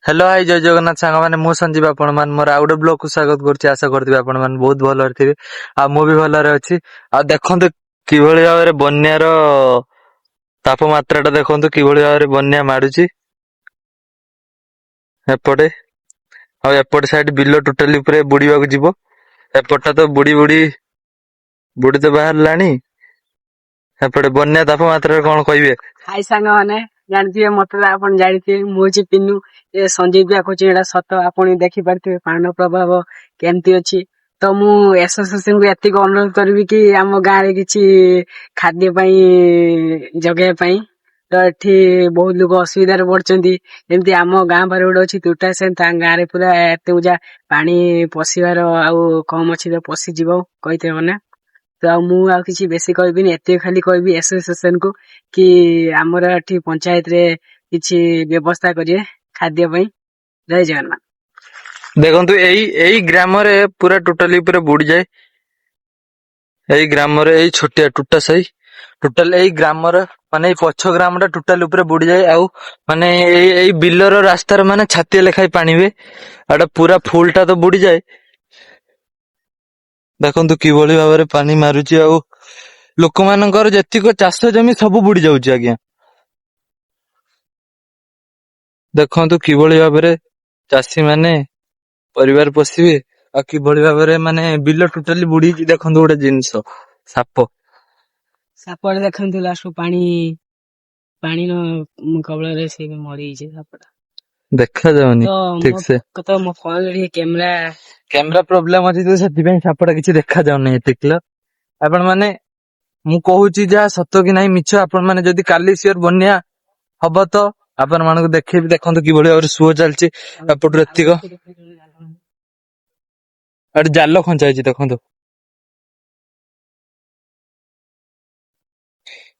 Hello high, ଜୟ ଜଗନ୍ନାଥ ସାଙ୍ଗମାନେ। ମୁଁ ସଞ୍ଜୀବ, ଆପଣମାନେ ମୋର ଆଉ ଗୋଟେ ବ୍ଲଗ କୁ ସ୍ୱାଗତ କରୁଛି। ଆଶା କରୁଥିବି ଆପଣମାନେ ବହୁତ ଭଲରେ ଥିବେ ଆଉ ମୁଁ ବି ଭଲରେ ଅଛି। ଆଉ ଦେଖନ୍ତୁ କିଭଳି ଭାବରେ ବନ୍ୟାର ତାପମାତ୍ରା ଟା, ଦେଖନ୍ତୁ କିଭଳି ଭାବରେ ବନ୍ୟା ମାଡୁଛି ଏପଟେ। ଆଉ ଏପଟ ସାଇଡ ବିଲ ଟୋଟାଲି ଉପରେ ବୁଡିବାକୁ ଯିବ। ଏପଟଟା ତ ବୁଡି ବୁଡି ବୁଡି ତ ବାହାରିଲାଣି। ଏପଟେ ବନ୍ୟା ତାପମାତ୍ରାରେ କଣ କହିବେ? ହାଇ ସାଙ୍ଗମାନେ, ଜାଣିଥିବେ ମତେ ତ ଆପଣ ଜାଣିଥିବେ, ମୁଁ ହଉଛି ପିନୁ। ଏ ସଞ୍ଜୀବ ଯାହା କହୁଛି ଏଇଟା ସତ। ଆପଣ ଦେଖିପାରୁଥିବେ ପାଣିର ପ୍ରଭାବ କେମିତି ଅଛି। ତ ମୁଁ ଏସୋସିଏସନ କୁ ଏତିକି ଅନୁରୋଧ କରିବି କି ଆମ ଗାଁରେ କିଛି ଖାଦ୍ୟ ପାଇଁ ଯୋଗେଇବା ପାଇଁ। ତ ଏଠି ବହୁତ ଲୋକ ଅସୁବିଧାରେ ପଡୁଛନ୍ତି। ଯେମିତି ଆମ ଗାଁ ପାଖରେ ଗୋଟେ ଅଛି ତୁଟା ସେନ, ତାଙ୍କ ଗାଁରେ ପୁରା ଏତେ ଉଜା ପାଣି ପଶିବାର ଆଉ କମ ଅଛି ତ ପଶିଯିବ କହିତେ ମାନେ। ତ ଆଉ ମୁଁ ଆଉ କିଛି ବେଶୀ କହିବିନି, ଏତିକି ଖାଲି କହିବି ଏସୋସିଏସନ କୁ କି ଆମର ଏଠି ପଞ୍ଚାୟତରେ କିଛି ବ୍ୟବସ୍ଥା କରିବେ ଖାଦ୍ୟ ପାଇଁ। ଜୟ ଜଗନ୍ନାଥ। ଦେଖନ୍ତୁ, ଏଇ ଏଇ ଗ୍ରାମରେ ପୁରା ଟୋଟାଲି ଉପରେ ବୁଡିଯାଏ। ଏଇ ଗ୍ରାମରେ ଏଇ ଛୋଟିଆ ଟୁଟା ସାହି, ଟୋଟାଲ ଏଇ ଗ୍ରାମର ମାନେ ଏଇ ପଛ ଗ୍ରାମ ଟା ଟୋଟାଲ ଉପରେ ବୁଡିଯାଏ। ଆଉ ମାନେ ଏଇ ଏଇ ବିଲର ରାସ୍ତାରେ ମାନେ ଛାତିଏ ଲେଖାଏ ପାଣି ହୁଏ। ଆଉ ଏଟା ପୁରା ଫୁଲ ଟା ତ ବୁଡିଯାଏ। ଦେଖନ୍ତୁ କିଭଳି ଭାବରେ ପାଣି ମାରୁଛି ଆଉ ଲୋକମାନଙ୍କର ଯେତିକ ଚାଷ ଜମି ସବୁ ବୁଡି ଯାଉଛି ଆଜ୍ଞା। ଦେଖନ୍ତୁ କିଭଳି ଭାବରେ ଚାଷୀ ମାନେ ପରିବାର ପୋଷିବେ ଆଉ କିଭଳି ଭାବରେ ମାନେ ବିଲ ଟୋଟାଲି ବୁଡିଛି। ଦେଖନ୍ତୁ ଗୋଟେ ଜିନିଷ, ସାପ। ସାପଟା ଦେଖନ୍ତୁ, ଲାଷ୍ଟ ପାଣି ପାଣିର କବଳରେ ସେ ବି ମରିଯାଇଛି ସାପଟା। ଦେଖା ଯାଉନି ତ ଠିକ ମୋ ସେ। ତ ମୋ ଫୋନରେ ଟିକେ କ୍ୟାମେରା କ୍ୟାମେରା ପ୍ରୋବ୍ଲେମ ଅଛି ତ ସେଥିପାଇଁ ସାପଟା କିଛି ଦେଖା ଯାଉନି ଏତେ କ୍ଲିୟର। ଆପଣ ମାନେ ମୁଁ କହୁଛି ଯାହା ସତ କି ନାହିଁ ମିଛ, ଆପଣ ମାନେ ଯଦି କାଲି ସିଓର ବନ୍ୟା ହବ ତ ଆପଣ ମାନଙ୍କୁ ଦେଖେଇବି। ଦେଖନ୍ତୁ କିଭଳି ଭାବରେ ସୁଅ ଚାଲିଛି ଏପଟରୁ ଏତିକ। ଏଠି ଜାଲ ଖଞ୍ଚା ହେଇଛି, ଦେଖନ୍ତୁ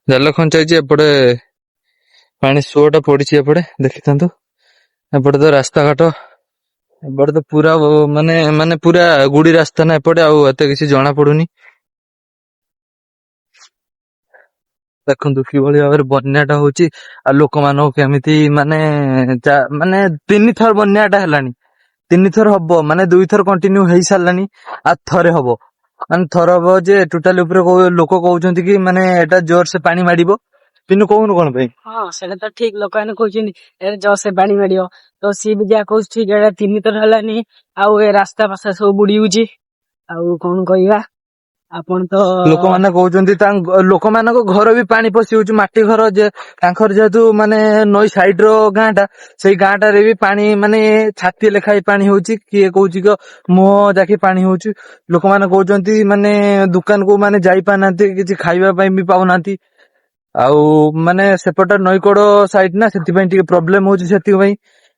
ଜାଲ ଖଞ୍ଚା ହେଇଛି। ଏପଟେ ପାଣି ସୁଅ ଟା ପଡିଛି ଏପଟେ ଦେଖିଥାନ୍ତୁ। ଏପଟେ ତ ରାସ୍ତାଘାଟ, ଏପଟେ ତ ପୁରା ମାନେ ମାନେ ପୁରା ଗୁଡି ରାସ୍ତା ନା ଏପଟେ, ଆଉ ଏତେ କିଛି ଜଣା ପଡୁନି। ଦେଖନ୍ତୁ କିଭଳି ଭାବରେ ବନ୍ୟା ଟା ହଉଛି ଆଉ ଲୋକମାନଙ୍କୁ କେମିତି ମାନେ ମାନେ 3 ଥର ବନ୍ୟା ଟା ହେଲାଣି। 3 ଥର ହବ, ମାନେ 2 ଥର କଣ୍ଟିନ୍ୟୁ ହେଇ ସାରିଲାଣି ଆଉ ଥରେ ହବ। ମାନେ ଥର ହବ ଯେ ଟୋଟାଲ ଉପରେ ଲୋକ କହୁଛନ୍ତି କି ମାନେ ଏଟା ଜୋର ସେ ପାଣି ମାଡିବ। ପିନୁ, କହୁନୁ କଣ ପାଇଁ? ହଁ, ସେଟା ତ ଠିକ। ଲୋକମାନେ କହୁଛନ୍ତି ଏ ଜୋରସେ ପାଣି ମାଡିବ। ତ ସିଏ ବି ଯାହା କହୁଛି ଠିକ। ଏଟା 3 ଥର ହେଲାନି ଆଉ ଏ ରାସ୍ତା ଫାସ୍ତା ସବୁ ବୁଡି ଯାଉଛି। ଆଉ କଣ କହିବା, ଆପଣ ତ ଲୋକମାନେ କହୁଛନ୍ତି ତାଙ୍କ ଲୋକମାନଙ୍କ ଘର ବି ପାଣି ପଶି ଯାଉଛି। ମାଟି ଘର ଯେ ତାଙ୍କର, ଯେହେତୁ ମାନେ ନଈ ସାଇଡ ର ଗାଁ ଟା, ସେଇ ଗାଁ ଟାରେ ବି ପାଣି ମାନେ ଛାତି ଲେଖାଏ ପାଣି ହଉଛି। କିଏ କହୁଛି କି ମୁହଁ ଯାକି ପାଣି ହଉଛି। ଲୋକମାନେ କହୁଛନ୍ତି ମାନେ ଦୋକାନ କୁ ମାନେ ଯାଇ ପାରୁନାହାନ୍ତି, କିଛି ଖାଇବା ପାଇଁ ବି ପାଉନାହାନ୍ତି। ଆଉ ମାନେ ସେପଟ ନଈକଡ ସାଇଡ ନା, ସେଥିପାଇଁ ଟିକେ ପ୍ରୋବ୍ଲେମ ହଉଛି ସେଥିପାଇଁ।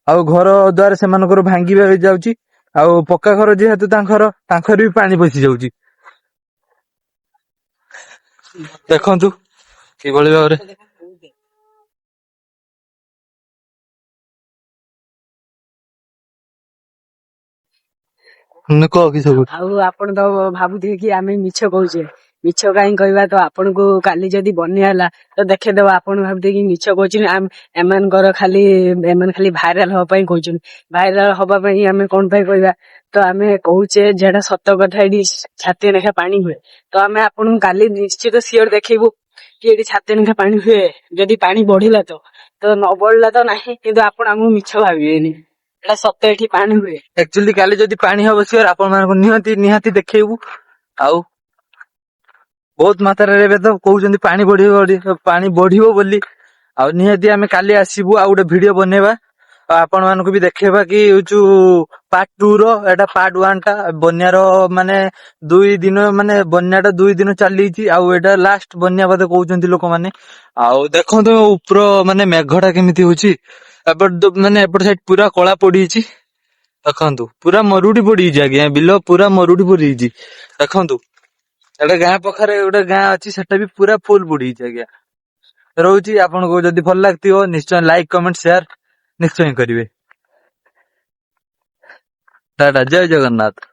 ଆଉ ଘର ଦ୍ୱାର ସେମାନଙ୍କର ଭାଙ୍ଗିବା ବି ଯାଉଛି। ଆଉ ପକ୍କା ଘର ଯେହେତୁ ତାଙ୍କର ତାଙ୍କର ବି ପାଣି ପଶି ଯାଉଛି। ଦେଖନ୍ତୁ କିଭଳି ଭାବରେ କହ କିଛି। ଆଉ ଆପଣ ତ ଭାବୁଥିବେ କି ଆମେ ମିଛ କହୁଛେ। ମିଛ କାହିଁ କହିବା? ତ ଆପଣଙ୍କୁ କାଲି ଯଦି ବନ୍ୟା ହେଲା ତ ଦେଖେଇଦବା। ଆପଣ ଭାବୁଥିବେ କି ମିଛ କହୁଛନ୍ତି ଏମାନଙ୍କର ଖାଲି, ଏମାନେ ଖାଲି ଭାଇରାଲ ହବା ପାଇଁ କହୁଛନ୍ତି। ଭାଇରାଲ ହବା ପାଇଁ ଆମେ କଣ ପାଇଁ କହିବା? ତ ଆମେ କହୁଛେ ଯେଟା ସତ କଥା। ଏଠି ଛାତିଏ ଲେଖା ପାଣି ହୁଏ। ତ ଆମେ ଆପଣଙ୍କୁ କାଲି ନିଶ୍ଚିତ ସିଓର ଦେଖେଇବୁ କି ଏଠି ଛାତିଏ ଲେଖା ପାଣି ହୁଏ। ଯଦି ପାଣି ବଢିଲା ତ ନ ବଢିଲା ତ ନାହିଁ, କିନ୍ତୁ ଆପଣ ଆମକୁ ମିଛ ଭାବିବେନି। ଏଟା ସତ, ଏଠି ପାଣି ହୁଏ। ଆକ୍ଚୁଆଲି କାଲି ଯଦି ପାଣି ହବ ସିଓର ଆପଣ ମାନଙ୍କୁ ନିହାତି ନିହାତି ଦେଖେଇବୁ। ଆଉ ବହୁତ ମାତ୍ରାରେ ଏବେ ତ କହୁଛନ୍ତି ପାଣି ବଢିବ ପାଣି ବଢିବ ବୋଲି। ଆଉ ନିହାତି ଆମେ କାଲି ଆସିବୁ ଆଉ ଗୋଟେ ଭିଡିଓ ବନେଇବା ଆଉ ଆପଣ ମାନଙ୍କୁ ବି ଦେଖେଇବା କି ଯୋଉ ପାର୍ଟ 2 ର, ଏଟା ପାର୍ଟ 1 ଟା ବନ୍ୟାର। ମାନେ 2 ଦିନ, ମାନେ ବନ୍ୟା ଟା 2 ଦିନ ଚାଲିଛି ଆଉ ଏଇଟା ଲାଷ୍ଟ ବନ୍ୟା ବୋଧେ କହୁଛନ୍ତି ଲୋକମାନେ। ଆଉ ଦେଖନ୍ତୁ ଉପର ମାନେ ମେଘ ଟା କେମିତି ହଉଛି। ଏପଟ ମାନେ ଏପଟ ସାଇଡ ପୁରା କଳା ପଡିଯାଇଛି। ଦେଖନ୍ତୁ ପୁରା ମରୁଡି ପଡିଯାଇଛି ଆଜ୍ଞା, ବିଲ ପୁରା ମରୁଡି ପଡିଯାଇଛି। ଦେଖନ୍ତୁ ଏଟା ଗାଁ ପାଖରେ ଗୋଟେ ଗାଁ ଅଛି, ସେଟା ବି ପୁରା ଫୁଲ ବୁଡିଯାଇଛି ଆଜ୍ଞା। ରହୁଛି, ଆପଣଙ୍କୁ ଯଦି ଭଲ ଲାଗିଥିବ ନିଶ୍ଚୟ ଲାଇକ୍, କମେଣ୍ଟ, ସେୟାର ନିଶ୍ଚୟ କରିବେ। ଟାଟା, ଜୟ ଜଗନ୍ନାଥ।